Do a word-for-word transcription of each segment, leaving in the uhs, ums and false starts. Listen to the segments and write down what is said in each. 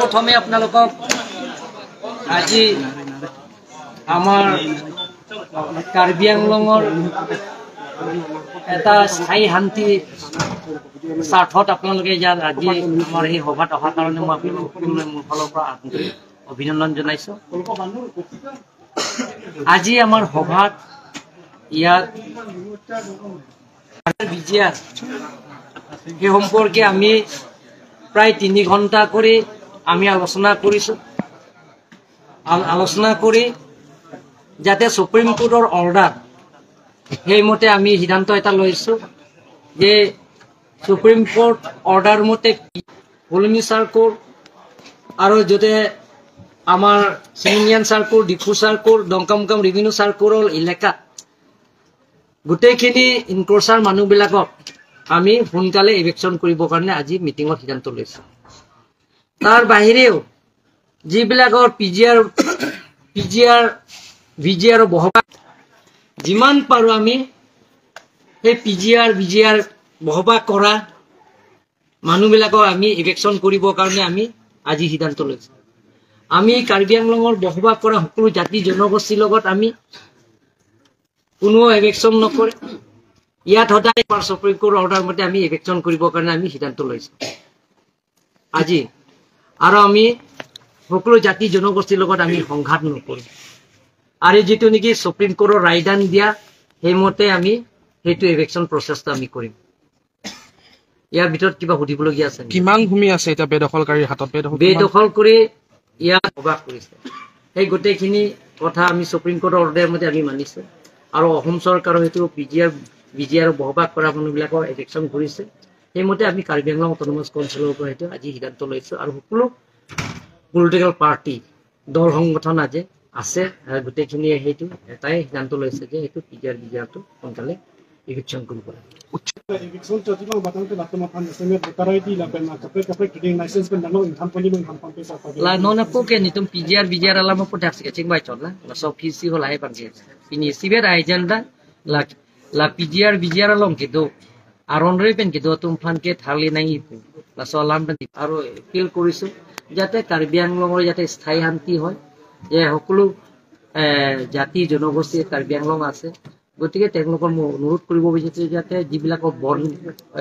প্ৰথমে আপোনালোকক আজি আমাৰ কাৰ্বি আংলঙৰ এটা স্থায়ী শান্তি স্বাৰ্থত আপোনালোকে ইয়াত আজি আমাৰ এই সভাত অহাৰ কাৰণে মই আপোনালোকক সকলোৰে মোৰ ফালৰ পৰা আন্তৰিক অভিনন্দন জনাইছো। আজি আমাৰ সভাত ইয়াত বিজিআৰ সেই সম্পৰ্কে আমি প্ৰায় তিনি ঘন্টা কৰি আমি আলোচনা কৰিছো। আল- আলোচনা কৰি যাতে সুপ্ৰিম কোৰ্টৰ অৰ্ডাৰ, সেইমতে আমি সিদ্ধান্ত এটা লৈছো যে সুপ্ৰিম কোৰ্ট অৰ্ডাৰ মতে ফুলনি চাৰ্কল আৰু যাতে আমাৰ চিমিনিয়ান চাৰ্কল, ডিফু চাৰ্কল, ডংকামকাম ৰেভিনিউ চাৰ্কলৰ এলেকাত গোটেইখিনি ইনক্ৰচাৰ মানুহবিলাকক আমি সোনকালে ইভিকশ্যন কৰিবৰ কাৰণে আজি মিটিঙত সিদ্ধান্ত লৈছো। তাৰ বাহিৰেও যিবিলাকৰ পিজিআৰ, পিজিআৰ, ভিজিআৰ বহবাক যিমান পাৰো আমি সেই পিজিআৰ, ভিজিআৰ বহবাক কৰা মানুহবিলাকক আমি ইভিকশ্যন কৰিবৰ কাৰণে আমি আজি সিদ্ধান্ত লৈছো। আমি কাৰ্বি আংলঙৰ বসবাস কৰা সকলো জাতি জনগোষ্ঠীৰ লগত আমি কোনো ইভিকশ্যন নকৰে। ইয়াত সদায় আমাৰ সুপ্ৰিম কোৰ্ট অৰ্ডাৰ মতে আমি ইভিকশ্যন কৰিবৰ কাৰণে আমি সিদ্ধান্ত লৈছো আজি। আৰু আমি সকলো জাতি জনগোষ্ঠীৰ লগত আমি সংঘাত নকৰোঁ। আৰু যিটো নেকি সুপ্ৰিম কোৰ্টৰ ৰায়দান দিয়া, সেইমতে আমি সেইটো ইভিকশ্যন প্ৰচেছটো আমি কৰিম। ইয়াৰ ভিতৰত কিবা সুধিবলগীয়া আছে নেকি? কিমান ভূমি আছে এতিয়া বেদখলকাৰীৰ হাতত? বেদখল কিমান? বেদখল কৰি ইয়াত বসবাস কৰিছে। সেই গোটেইখিনি কথা আমি সুপ্ৰিম কোৰ্টৰ অৰ্ডাৰ মতে আমি মানিছো। আৰু অসম চৰকাৰৰ সেইটো পিজিআৰ, ভিজিআৰ বসবাস কৰা মানুহবিলাকৰ ইভিকশ্যন কৰিছে। সেইমতে আমি কাৰ্বি আংলং অট'নমাছ কাউন্সিলৰ পৰা সেইটো আজি সিদ্ধান্ত লৈছো। আৰু সকলো পলিটিকেল পাৰ্টি, দল সংগঠন আজি আছে, আৰু গোটেইখিনিয়ে সেইটো এটাই সিদ্ধান্ত লৈছে যে সেইটো পিজিআৰ, ভিজিআৰটো সোনকালে ইভিকশ্যন কৰিব লাগে। Eviction chot abang batang te latum aphan S M A voter I D lapen kaprek kaprek trading license pen dano ingthan pon-i abang ingthan pon pe sa pagi. La non apo ke nelitum P G R, V G R alam apo dak si kachingvai chot la. Laso P C ho lahai abang ke. Pini isivet agenda la, la P G R, V G R along kedo, aron re pen kedo atum aphan ke tharli nangji pu. Laso alam pen aro appeal koriso jate Karbi Anglong ro jate sthayi shanti hoy. Je hoklo, eh, jati jonogosti Karbi Anglong ase. গতিকে তেওঁলোকৰ মই অনুৰোধ কৰিব বিচাৰিছো যাতে যিবিলাকৰ বন্ধ,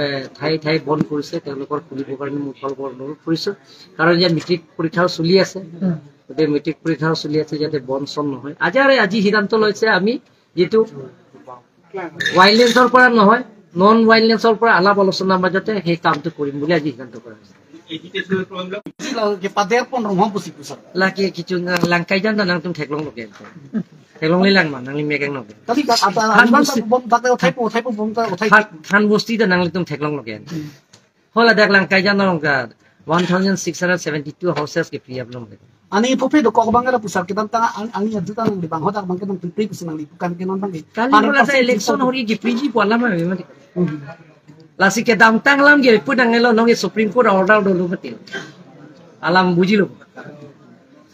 এ, ঠাই ঠাই বন্ধ কৰিছে, তেওঁলোকৰ খুলিবৰ কাৰণে মোৰ ফালৰ পৰা অনুৰোধ কৰিছো। কাৰণ ইয়াত মেট্ৰিক পৰীক্ষাও চলি আছে, উম। গতিকে মেট্ৰিক পৰীক্ষাও চলি আছে, যাতে বন্ধ চন্ধ নহয়। আজি আৰু আজি সিদ্ধান্ত লৈছে আমি যিটো ভাইলেন্সৰ পৰা নহয়, নন ভাইলেন্সৰ পৰা আলাপ আলোচনাৰ মাজতে সেই কামটো কৰিম বুলি আজি সিদ্ধান্ত কৰা হৈছে। Lake pader pon rumah pusi pusat. Lake kichung langkai jan nangtum theklonglo ke. Theklongli lang ma, nangli mekeng no. Tadi kat ata Than anuman busti. Bom tak uthai po, uthai po, bom tak uthai. Than, than busti ta nanglitum theklonglo ke. Hola dak langkai jan nong ka one thousand six hundred seventy-two houses ke free up nong. Ani phope dokok abang ada pusat kedamtang ang, ang ya juta nangli bang hodak abang kedang pipri pusi nangli bukan ke non abang ke. Kali Parang bola sa pasti election pipri. Hori ke free ji po alam ma memang. Hmm. Lasi kedamtang alam ke pun nanglo nong Supreme Court order dolo mati. Alam bujilo.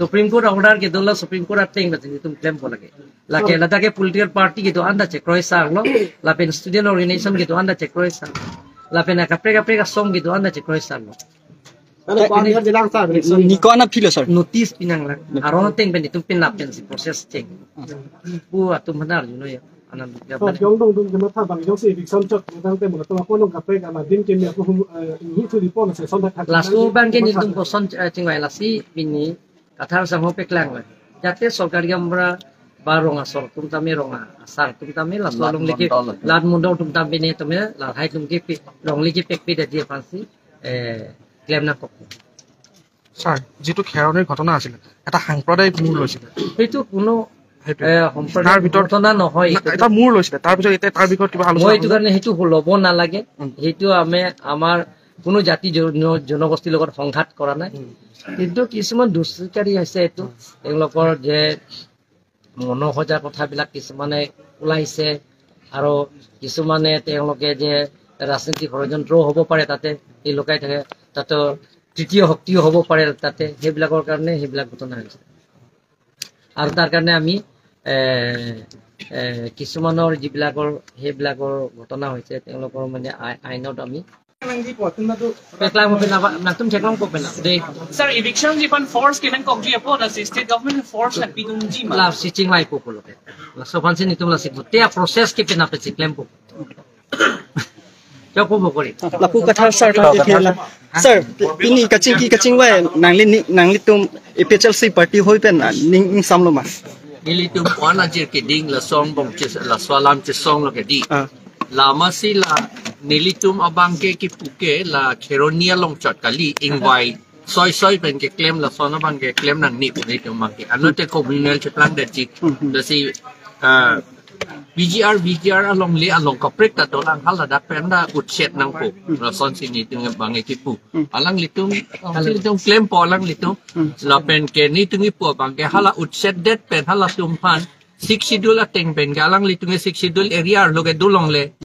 Supreme Court order kedo la Supreme Court ateng mati nelitum claim ko lage. Lake ladak ke political party kedo-an ta chekroi sarlo, lapen student organization kedo-an ta chekroi sar. Lapen kaprek kaprek asong kedo-an ta chekroi sarlo. Ano, kwan yar jelang sa, election. Niko ana philo, sir? Notice pinanglang. Aron ateng pen itum pinlap pensi process cheng. Pu atum benar juno ya. Anan ya. So, jong dong dong jema tha bang jongsi eviction chot, jang te mo to ako nong kaprek alam din ke mi ako hum, eh, ini tu di pon se son thak. Laso abang ke nelitum koson, eh, chingvai lasi pini Kathar sangho peklang le. Jate sorkari gaonbura ba rong asor atum tame, rong asar atum tame, laso Lad along leke mondol atum. Lad mondol atum tame ne tame, lahai atum ke pe, rong leke pek pe dadi aphansi, eh, claim nangkok. Sir, যিটো খেৰণিৰ ঘটনা আছিলে, এটা সাম্প্ৰদায়িক মূৰ লৈছিলে। সেইটো কোনো, সেইটো। এ, সম্প্ৰদায়িক তাৰ ভিতৰত ঘটনা নহয় না, এইটো। এটা মূৰ লৈছিলে, তাৰ পিছত এতিয়া তাৰ বিষয়ত কিবা আলোচনা মই এইটো হ'লনে? কাৰণে সেইটো ল'ব নালাগে। উম। সেইটো আমি, আমাৰ কোনো জাতি জন-, জনগোষ্ঠীৰ লগত সংঘাত কৰা নাই। উম। কিন্তু কিছুমান দুষ্কৃতিকাৰী আছে এইটো। উম। তেওঁলোকৰ যে মনোসজা কথাবিলাক কিছুমানে ওলাইছে আৰু কিছুমানে তেওঁলোকে যে ৰাজনৈতিক ষড়যন্ত্ৰও হ'ব পাৰে তাতে, এই লুকাই থাকে, তাতে তৃতীয় শক্তিও হ'ব পাৰে তাতে, সেইবিলাকৰ কাৰণে সেইবিলাক ঘটনা হৈছে। আৰু তাৰ কাৰণে আমি, এ, এ, কিছুমানৰ যিবিলাকৰ, সেইবিলাকৰ ঘটনা হৈছে, তেওঁলোকৰ মানে আই-, আইনত আমি Nangji po, tun madu. Peklang mo pina ba, nangtum cheklong po pina. De. Sir, eviction ji aphan force kenangkokji apot, lasi state government force nangpidunji ma? Lasi chinglai po pulo. Laso aphansi netum lasi putia process ke pina pe chiklem po. Chok po bokori. Lapu kathar sir, thank you la. Sir, pini kachingki kachingvai nangli ni, nanglitum A P H L C party hoi pen, ah, ning ingsamlo ma? Nelitum wan ajir keding lason bong chis, laso alam chisonglo kedi. Ah. Lama si la nelitum abang ke kipu ke la Kheroni along chot kali, ingvai soi soi pen keklem, lason abang keklem nangne pu nelitum abang ke. Ano te communal cheplangdetji. Hmm, hmm. Lasi, ah, B G R, V G R along le along kaprek ta dolang, haladak pen ta utset nangpo. Hmm. Lasonsi nelitum abang ke kipu. Hmm. Alanglitum, alanglitum klempo alanglitum. Hmm. Lapen ke nelitum kipu abang ke hala utsetdet pen halatum aphan Sixth Schedule ateng pen ke alanglitum ke Sixth Schedule area arlo ke dolongle.